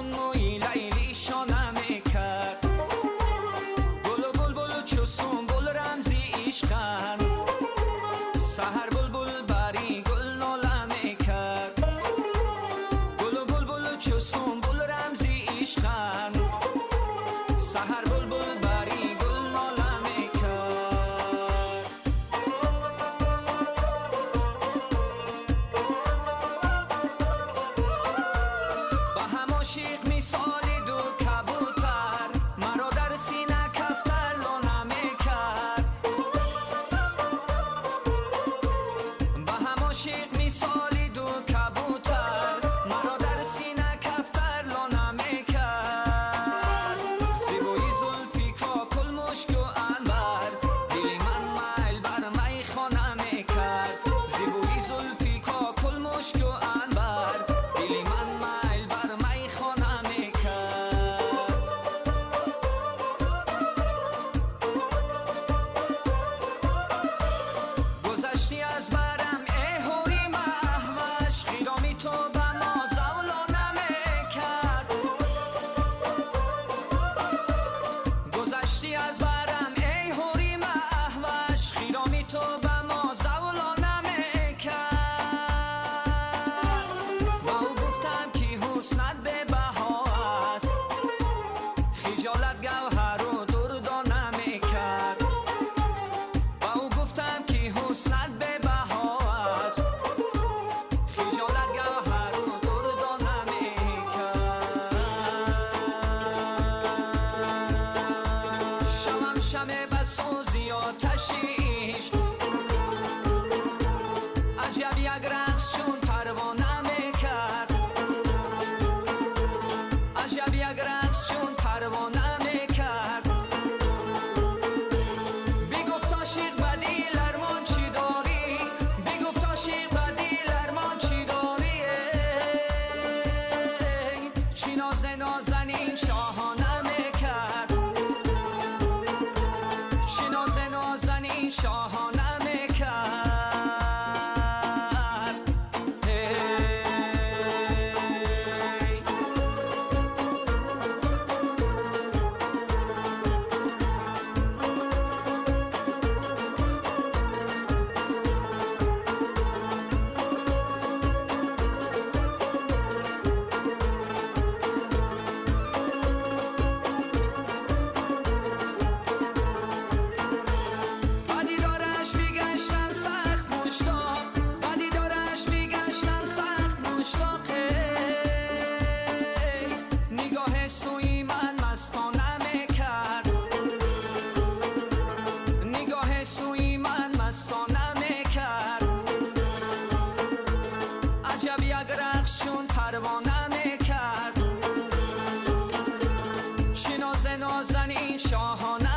Чун мӯи Лайлӣ шона мекард. Гулу булбул чу сунбул рамзи ишқанд. Саҳар булбул бари гул нола мекард. Гулу булбул чу сунбул рамзи ишқанд. Саҳар булбул бари гул нола мекард. Ба ҳам ошиқ мисоли ду кабутар, маро дар сина кафтар лона мекард. Ба ҳам ошиқ мисоли ду кабутар, маро дар сина кафтар лона мекард. Зебои зулфи кокул мушку анбар, дили ман майл бар майхона мекард. Зебои зулфи кокул мушку анбар, дили ман майл бар майхона мекард. Гузаштӣ аз барам, эй ҳури маҳваш, хироми ту ба мо завло намекард. Гузаштӣ аз барам, эй ҳури маҳваш, хироми ту ба мо завло намекард. Ба ӯ гуфтам, ки ҳуснат бебаҳо аст, хиҷолат гавҳару дурдона мекард. Ба ӯ гуфтам, ки ҳуснат бебаҳо аст, хиҷолат гавҳару дурдона мекард. Шавам шаме ба сӯзи оташи ишқ, аҷаб як рақс чун парвона мекард. Аҷаб як рақс чун парвона мекард. Бигуфт ошиқ, ба дил армон чӣ дорӣ? Бигуфт ошиқ, ба дил армон чӣ дорӣ? Эй, чӣ нозе нозанин шоҳона мекард. Чӣ нозе нозанин шоҳона мекард. Эй. Ба дидораш бигаштам сахт муштоқ, ба дидораш бигаштам сахт муштоқ. Эй, нигоҳи сӯи ман мастона мекард. Нигоҳи сӯи ман мастона мекард. Аҷаб як рақс чун парвона мекард. Чӣ нозе нозанин шоҳона.